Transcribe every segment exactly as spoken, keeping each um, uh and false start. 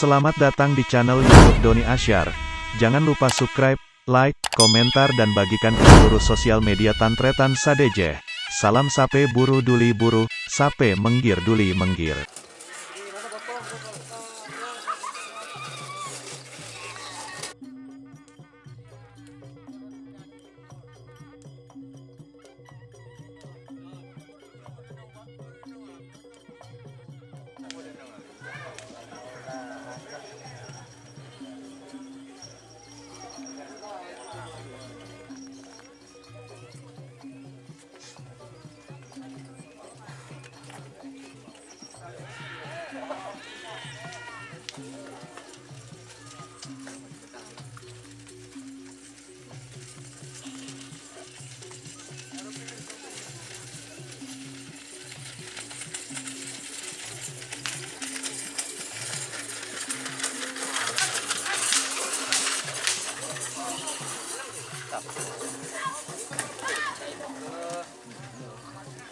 Selamat datang di channel YouTube Doni Asyar. Jangan lupa subscribe, like, komentar, dan bagikan ke seluruh sosial media tan-tarètan sadhâjâ. Salam sapè buru dhuli buru, sapè mèngghir dhuli mèngghir.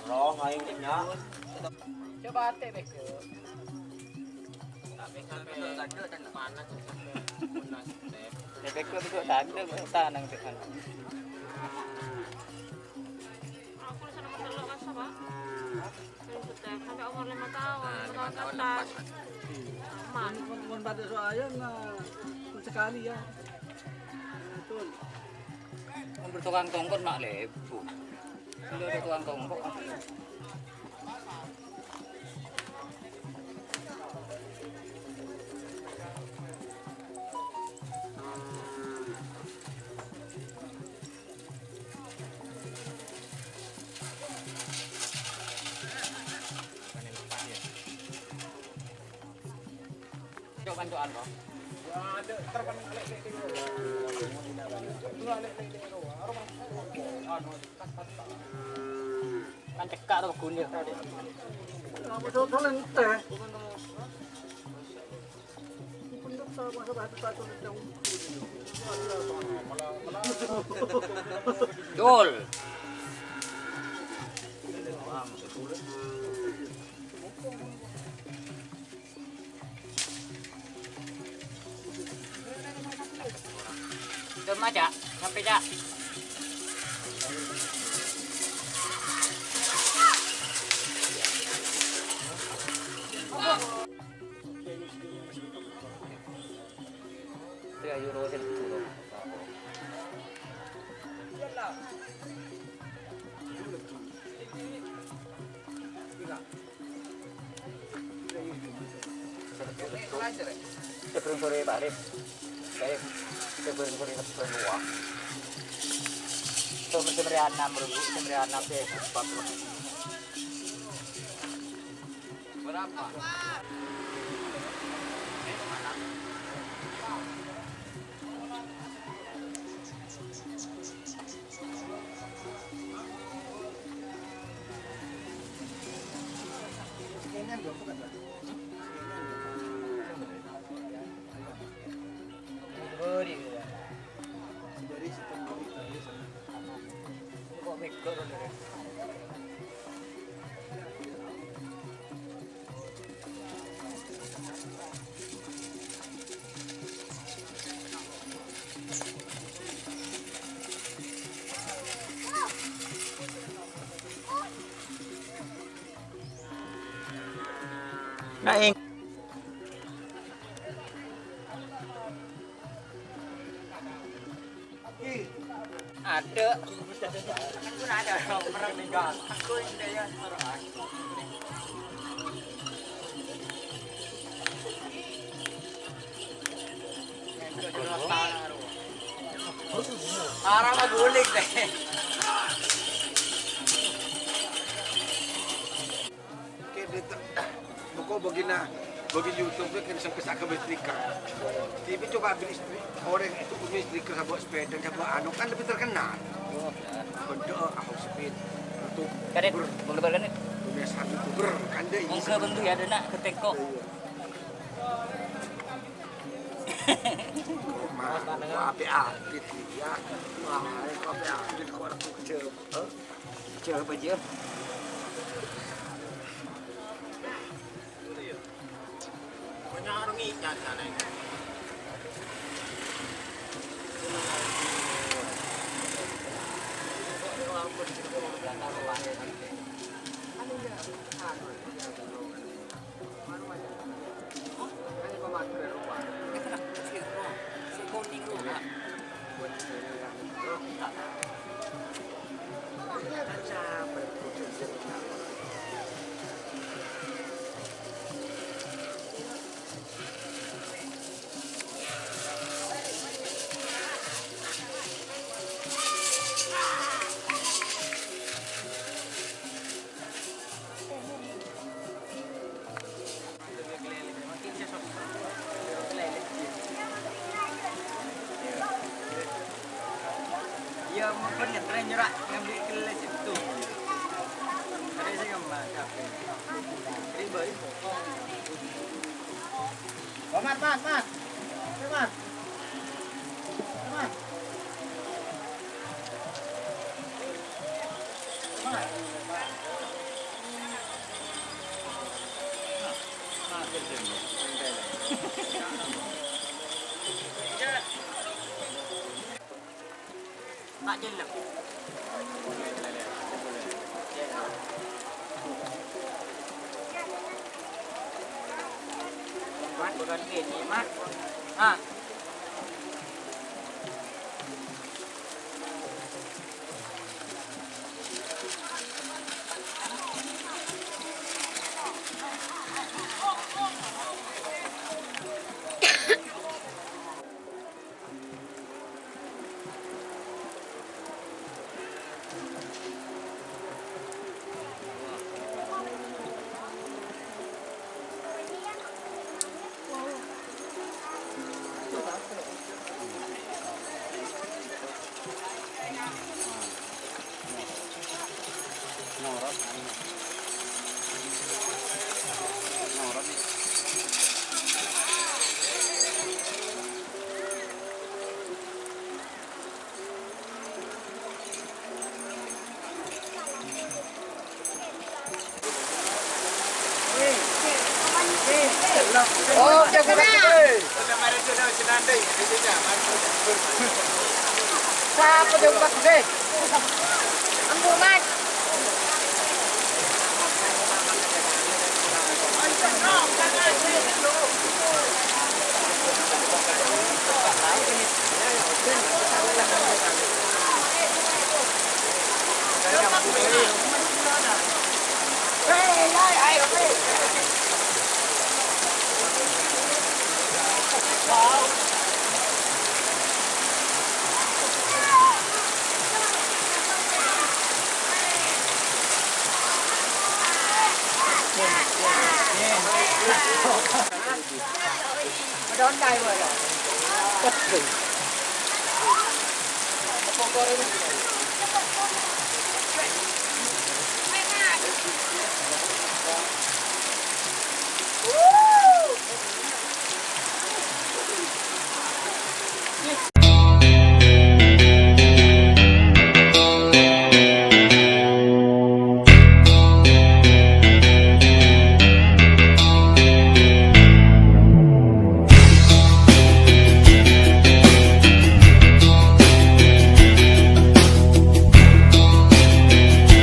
Roh aing nya. Coba ate beko. Tapi sampai panas. Beko itu tanda tanang tekan. Aku di sana mendelok kan, Pak. Sampai umur lima tahun, nah, lima tahun lepas. Aman. Mon, mon pada soalnya, nah, sekali ya. Betul. Kan bertukang tongkot nak lebu. Kalau ada tukang tongkot. Cok, kancoan, kok. Kan cekak to pagune. Dol. Cuma, Cak. Sampai, Cak. Itu ya, euro sing sepuluh. Sebelum sore balik. Baik. Sebelum sore, sebelum luar. Sebelum sore enam ribu, sore enam ribu. Berapa? Naing. Ada. Aku nanya orang meninggal. Aku yang dia orang. Parah mah guling deh. Kènè' te-, bâko bâgina, bâgi YouTube kan sangka-sangka bâgi stiker. Tapi coba beli stri-, orang itu punya stiker sabâ sepeda, sabâ anu, kan lebih terkenal. Bâdâ Ahok Speed, untuk Kadek, Uber. Bang Lebar kan? Punya satu Uber, kan dia Monggo isi. Bang tuh ya, ada nak, ke tengko. Iya. Wah, apik-apik ya. Wah, kok apik-apik kok ora kerja. Hah? Kerja apa aja? Iyâ, mon bâ'na nyerah ngambi' kellè sèttong. Arè sè ngemma, capek. Ribâ, ribâ. Oh, Mat, Mat, Mat. Ayo, Mat. Ayo, Mat. Mat. Mat. Ta' cellep. Mat, bukan ini, Mat. Ah. Oke, bukan. Sapa yang buka gede? Ambo, Mat.